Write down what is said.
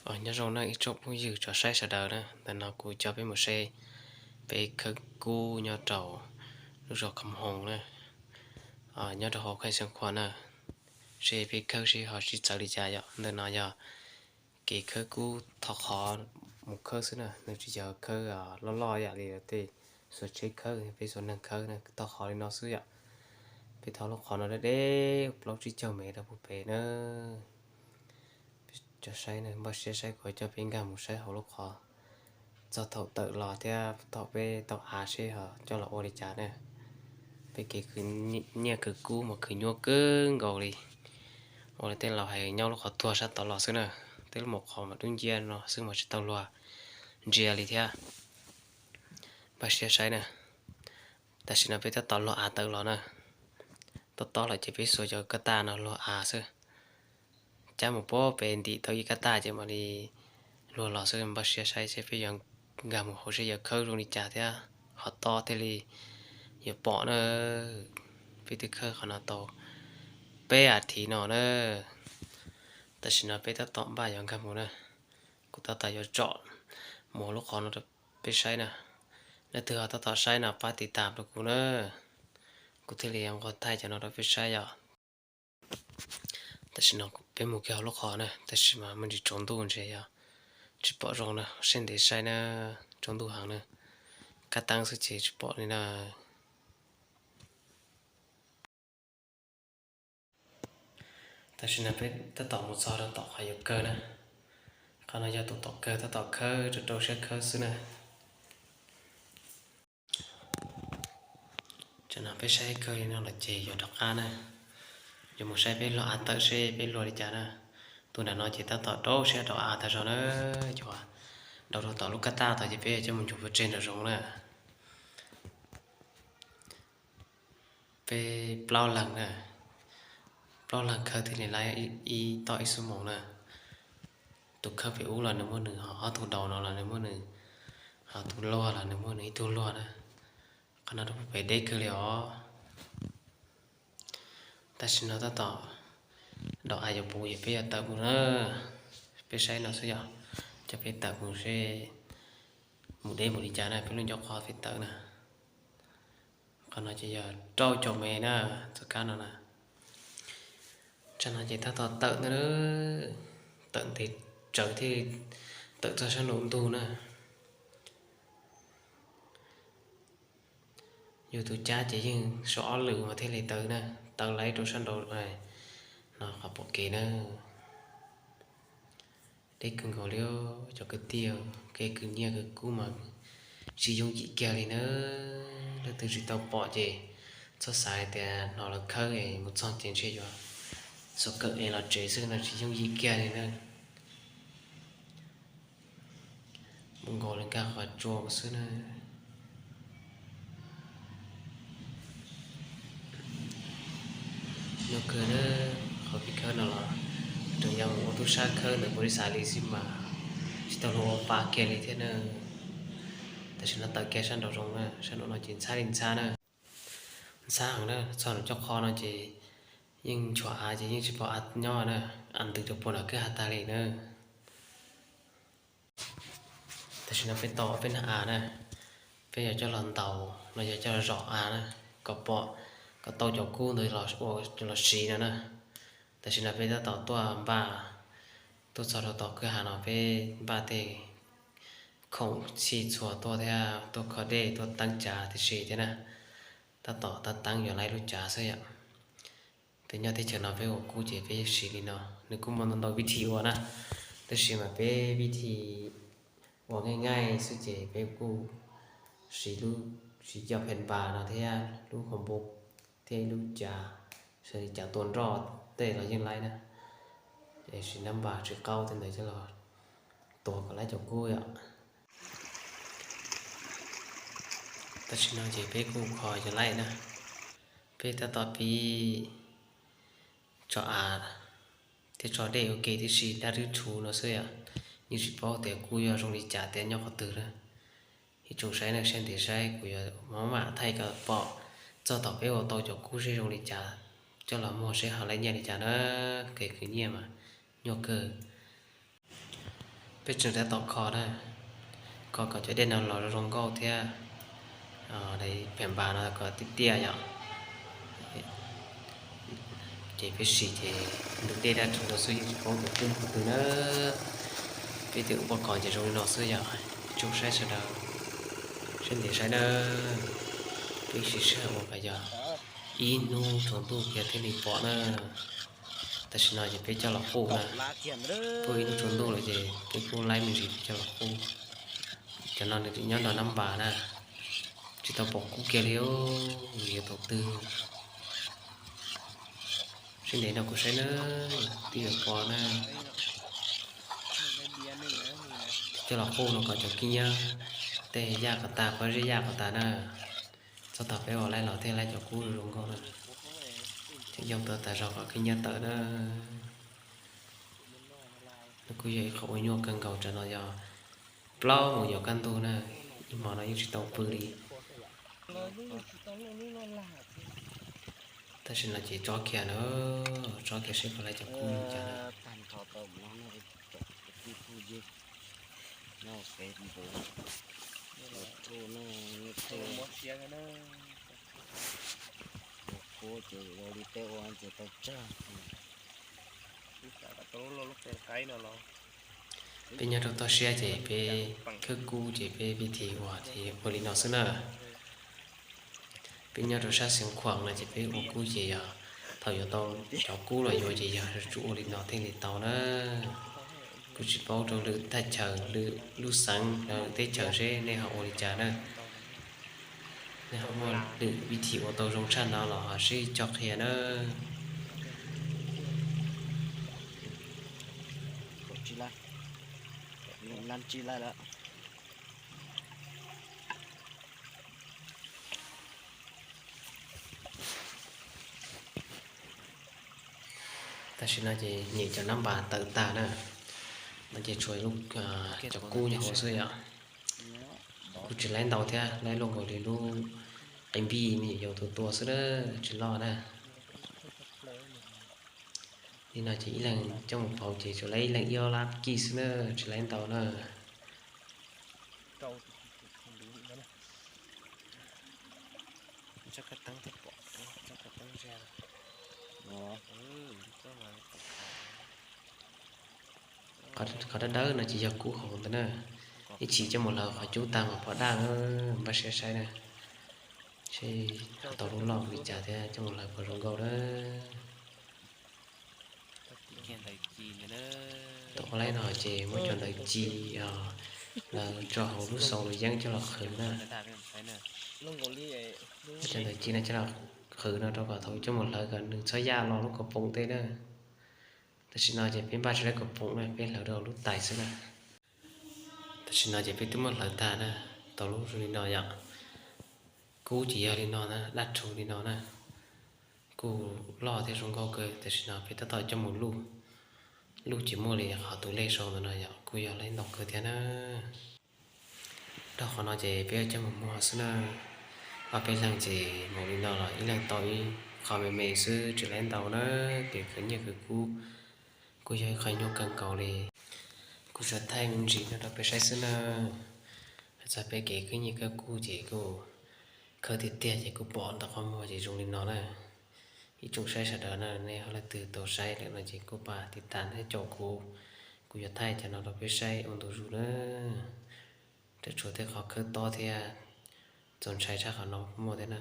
Nyob zoo na ib tsoom phooj ywg tsoom saib sawv daws na, ntawm no kuv coj peb mus saib peb khawb kub nyob rau lub zos Kham Hoos na, nyob rau hauv kheej Xeev Khuam na, seb peb khawb seb ho sib txawv li cas yom. Ntawm no yog kev khawb kub thov qhov mus khawb xwb na, nws tsis yog khawb loj loj yam li tej xuas tsheb khawb, peb xuas neeg khawb na, thov qhov li no xwb yom. Peb thov lub qhov no deb deb plaub tsib caug mev rau puag pem na. Cov saib na, npaj siab saib kuv coj peb nkag mus saib hauv lub qhov txog thaum tawm los thiab thaum peb tau av seb ho coj los ua li cas na. Peb kev khwv nyiaj khwv kub mas khwv nyuaj kawg nkaus li. Ua li tej laus hais nyob lub qhov tuag sab tod los xwb na, tej lub maum qhov mas dub nciab no xwb mas tsis tau luag ntsia li thiab. Npaj siab saib na. Tam sim no peb tab tom luag av tawm los na. Tob tob lawm ces peb xuas cov kab taj no luag av xwb. Cab mus puag pem ntim tau ib kab taj ces mam li luag los xwb. Npaj siab saib seb peb yuav nkag mus hauv seb yuav khawb zoo li cas thiab ho tob thiaj li yuav pom na. Peb twb khawb qhov no tau peb as thiv no na. Tam sim no peb tab tom npaj yuav nkag mus na. Kuv tab tom yuav tsom mus hauv lub qhov no rau peb saib na. Leej twg ho tab tom saib no pab tiv tam rau kuv na, kuv thiaj li yuav nqua thaij cov no rau peb saib yom. Tam sim no peb mus kiag hauv lub qhov na, tab sis mas me ntsis tsaus ntuj ntshe yog tsis pom zoo na, seb ntev saib na, tsaus ntuj heev na, kab teeb xwb ces tsis pom li na. Tam sim no peb tab tom mus txog rau tom qhov yuav kawg na. Qhov no yog tus tom kawg tab tom khawb rau rau siab khawb xwb na. Tam no peb saib kawg li no lawm ces yuav rov qab na, yuav mus saib peb luag av tawm seb peb luag li cas na. Tus nram no ces tab tom rau siab rau av tag zog na, yuav rau rau tom lub kab taj tod ces peb coj mus nchuav pov tseg nram zoov na. Peb plaub leeg na, plaub leeg khawb thiaj li laib ib toj ib xuab moos na. Tus khawb pem ub los nws muaj nws ho ob tug daus no los nws muaj nws ho tus luag los nws muaj nws ib tug luag na. Qhov no rau pem deb kawg li os. Tam sim no tab tom daus av yuav puv ces peb yuav tawm mus na. Peb saib no xwb yom, coj peb tawm mus seb mus deb mus li cas na, peb lub ncauj qhov peb tawm na. Qhov no ces yog rau caum mev na, txoj kab no na. Tsam no ces tab tom tawm ntag, tawm ntev tsawv thiaj tawm txog sab nraum ntug na. Yus tus cab ces yeej sau ob lwm mas thiaj li tawm na, tawm laib rau sab nraud no qhov pom kev na. Deb kawg nkaus li cov kwv tij, kev khwv nyiaj khwv kub mas tsis yooj yim kiag li na. Leej twg tsis tau pom ces txhob xav hais tias hnov lawv khawb mus txog ces ntshe yuav xuas kawm es los tsev xwb no, tsis yooj yim kiag li na. Mus nkaus li nkag qhov tsua mus xwb na. Nyuaj kawg na, qhov peb khawb no los tseem yog mus ua tub sab khawb ntawm kuv li xav li xwb mas tsis tau luag ua pa kiag li thiab na. Tam sim no tawm kiag sab nraum zoov na, sab nraum no ces ntxhab li ntxhab na. Ntxhab heev na, txog nraum cov qhov no ces yeej nchuav av ces yeej tsis pom av nyob na, av ntws rau puag nram kwj ha tag li na. Tam sim no peb tau peb nag av na, peb yuav coj los ntaus los yog coj los zom av na, kom pom, kom tau cov kub ntawd los siv no na. Tam sim no peb tab tom tuaj npaj, tuaj txog rau tom kwj ha no peb npaj tej khoom txhij txhua tuaj thiab tuaj kho dej tuaj teeb cav tib si thiab na. Tab tom tab teeb yuav laib lub cav xwb yom. Peb nyob teb chaws no peb ua kub ces peb siv li no, nws kuj muaj ntau ntau vib thi ua na, tab sis mas peb vib thi ua nqaij nqaij xwb ces peb kuj siv lub, siv cov phees npas no thiab lub hauv npoo thiab ib lub cav, xws li cav tua nroj tej los yeej laib na. Es siv nab npas tsis qaub tej ntawd coj los tua kom laib cov kub yom. Tam sim no ces peb kuj kho yuav laib na, peb tab tom pib tso av thiab tso dej ua ke tib si, dab rwb tshuv no xwb yom. Yeej tsis paub tias kub yuav zoo li cas tias nyob qhov twg na. Ib tsoom saib na, saib ntev saib kuv yuav maj mam thaij kom pom txog thaum peb ua tau cov kub seb zoo li cas, coj los muag seb ho laib nyiaj li cas na. Kev khwv nyiaj mas nyuaj kawg. Peb tseem tab tom kho na, kho kom cov dej no los zoo nkauj thiab, phem npas no kom tiaj tiaj yom. Ces peb sim ces ntug dej daj rhuv no xwb, yeej tsis paub tias twb mus twg na. Peb twb ua poj kos ces zoo li no xwb yom. Ib tsoom saib sawv daws, saib ntev saib na. Peb sim sij hawm ua kom yog ib hnub tsaus ntuj kiag thiaj li pom na. Tam sim no ces peb coj los qub na, pub ib hnub tsaus ntuj lawm ces peb kuj laib me ntsis peb coj los qub. Cov no nws nyob nram nab npas na, tsis tau pom kub kiag li, yuav tau twg. Saib ntev no kuv saib na, twb yuav pom na. Coj los qub no kom cov khib nyiab tej yaj kom tas, pob zeb yaj kom tas na. Txog thaum peb ua laib los thiaj laib cov kub zoo nkauj na. Ces yoo tau tas zog kom khib nyiab tawm na. Nws kuj yog ib qho uas nyuaj kawg nkaus, tam no yog plaub moos yuav kaj ntug na, ib hmo no yeej tsis tau pw li. Tam sim no ces tsob kiag na, tsob kiag seb puas laib cov kub li cas na. Peb nyob rau toj siab ces peb khawb kub ces peb pib thim ua ces ua li no xwb na. Peb nyob rau sab Xeev Khuam no ces peb ua kub ces yog thaum yuav tau cov kub los yuav ces yog yuav tsum ua li no thiaj li tau na. Kuv tsis paub rau lwm thaj chaw, lwm lub xeev, lwm teb chaws seb nej ho ua li cas na. Nej ho muaj lwm vib thim ua tau zoo tshaj no los ho sib cog qhia na. Tam sim no ces nyem cov nab npas tawm tag na, no ces tshuav cov kub nyob hauv xwb yom. Kuj tsis laib ntau thiab, laib luaj nkaus li lub qe npij me nyuam yaus tus tua xwb na, tsis loj na. Li no ces ib leeg coj mus pauv ces tsuas laib ib leeg ib ob lab kij xwb na, tsis laib ntau na. Qhov dawb dawb no ces yog kub hau ntawd na. Ib chim coj mus hlawv qhov cub tag mas pom daj, npaj siab saib na. Seb tau lub loj li cas thiab coj mus hlawv puas zoo nkauj na. Tau ua laib no ces muab cov ntawv ci lawv tso hauv lub xaus los yeeb coj los qhwv na. Muab cov ntawv ci no coj los qhwv no rau kom thaum coj mus hlawv kom nws txhob yaj los lub kaus poom tej na. Tam sim no ces peb npaj tsis laib kaus poom na, peb hlawv rau lub tais xwb na. Tam sim no ces peb twb muab hlawv tag na, tau lub zoo li no yom. Kub ces yog li no na, daj rhuv li no na. Kuj loj thiab zoo nkauj kawg. Tam sim no peb tab tom coj mus luj, luj ces muaj li qhov tus lej sau ntawm no yom, kuj yog laib ntau kawg thiab na. Dhau qhov no ces peb coj mus muag xwb na. Ob peb leeg ces mus li no los ib leeg tau ib qho me me xwb, tsis laib ntau na. Kev khwv nyiaj khwv kub kuj yog ib qho nyuaj kawg nkaus li. Kuv tsuas thaij me ntsis no rau peb saib xwb na. Hais txog peb kev khwv nyiaj khwv kub ces kuj khawb tiag tiag ces kuj pom ntau qhov muag ces zoo li no na. Ib tsoom saib sawv daws na, nej ho leej twg tau saib lawm no ces kuj pab tiv tam thiab caum kuv, kuv yuav thaij cov no rau peb saib ua ntu zus na. Rau tshuav tej qhov khawb tob thiab, txaus ntshai tshaj qhov no muaj thiab na.